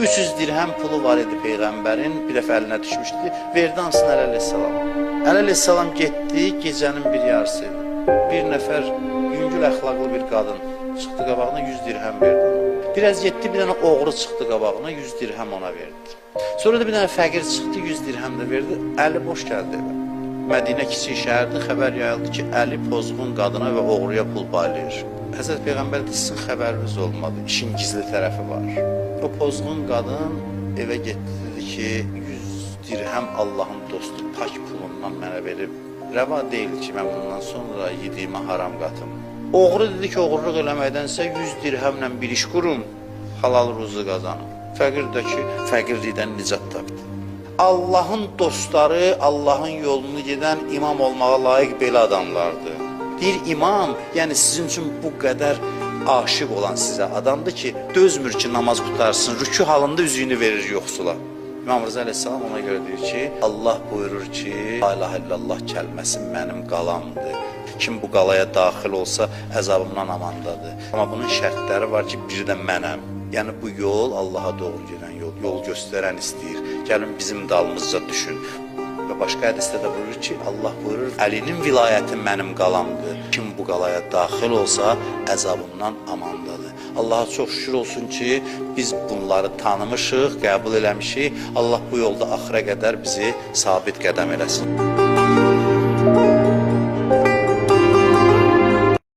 300 dirhəm pulu var idi Peyğəmbərin, bir dəfə əlinə düşmüşdü, verdi hamısını Əli əleyhissalam. Əli əleyhissalam getdi, gecənin bir yarısı idi. Bir nəfər yüngül əxlaqlı bir qadın çıxdı qabağına, 100 dirhəm verdi ona. Biraz getdi, bir dənə oğru çıxdı qabağına, 100 dirhəm ona verdi. Sonra da bir dənə fəqir çıxdı, 100 dirhəm də verdi, əli boş gəldi evə. Mədinə kiçik şəhərdir, xəbər yayıldı ki, Əli pozğun qadına və oğruya pul paylayır. Həzrət Peyğəmbər dedi, sizin xəbəriniz olmadı, işin gizli tərəfi var. O pozğun qadın evə getdi, dedi ki, 100 dirhəm Allahın dostu pak pulundan mənə verib. Rəva deyil ki, mən bundan sonra yediyimə haram qatım. Oğru dedi ki, oğurluq eləməkdənsə 100 dirhəmlə bir iş qurum, halal ruzu qazanım. Fəqir də ki, fəqirlikdən nicat tapdı. Allahın dostları, Allahın yolunu gedən imam olmağa layiq belə adamlardır. Deyir imam, yəni sizin üçün bu qədər aşiq olan sizə adamdır ki, dözmür ki, namaz qurtarsın, rükü halında üzüyünü verir yoxsula. İmam Rıza əleyhissalam ona görə deyir ki, Allah buyurur ki, La ilahe illallah kəlməsi mənim qalamdır. Kim bu qalaya daxil olsa, əzabımdan amandadır. Amma bunun şərtləri var ki, biri də mənəm. Yəni bu yol Allaha doğru gedən yol, yol göstərən istəyir. Gəlin bizim dalımızca düşün. Və başqa hədisdə də buyurur ki, Allah buyurur, Əlinin vilayəti mənim qalamdır. Kim bu qalaya daxil olsa, əzabımdan amandadır. Allaha çox şükür olsun ki, biz bunları tanımışıq, qəbul eləmişik. Allah bu yolda axıra qədər bizi sabit qədəm eləsin.